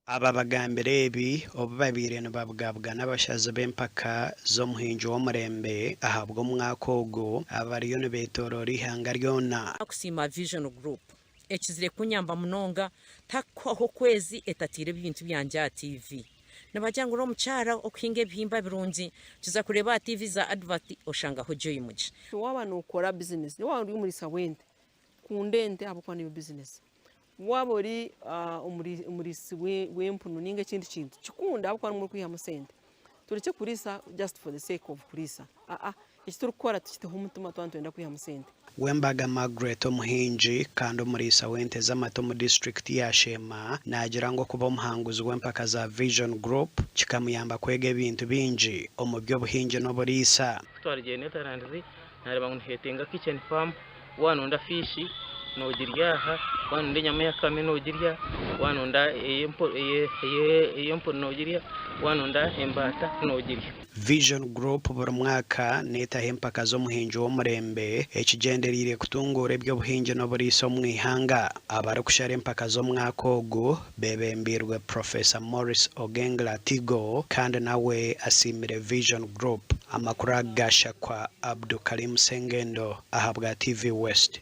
Aba bagambire ebi obu babaire nibabugabugana abashazi b'empaka z'omuhingi w'omurembe ahabw'omwaka ogu abariyo nibetoroora eihanga ryona. Kusiima Vision Group ekizire kunyamba munonga takuhwaho okwezi etatiire ebintu byangye aha TV. Nibagira ngu n'omukyara okuhinga ebihimba birungi kiza kureeba aha TV za advert oshangaho Joy Mugisha. Waaba nookora bizinesi, waaba ori omuriisa w'ente, kunda ente ahabw'okuba niyo bizinesi. Waaba ori omuriisi w'empunu nainga ekindi kintu, kikunde ahabw'okuba nimwo orikwihamu sente. Turekye kuriisa just for the sake of kuriisa, aa eki turikukora tukiteho omutima twaba nitwenda kwihamu sente. Wembaga Margret omuhingi kandi omuriisa w'ente z'amata omu disiturikiti ya Sheema naagira ngu okuba omuhanguzi w'empaka za Vision Group kikamuyamba kwega ebintu bingi omu by'obuhingi n'oburiisa. Ku twarugire Netherlands naareeba ngu nihetenga kitchen farm, waaba noyenda fish noogirya aha, waaba noyenda enyama eyakami noogirya, waaba noyenda ey'empunu noogirya, waaba noyenda embaata noogirya. Vision Group buri mwaka neetaho empaka z'omuhingi w'omurembe ekigyendereire kutunguura eby'obuhingi n'oburiisa omu ihanga. Abarikushara empaka z'omwaka ogu beebembeirwe Professor Maurice Ogengla Tigo kandi nawe asiimire Vision Group. Amakuru aga gashakwa Abdu Karim Sengendo ahabwa TV West.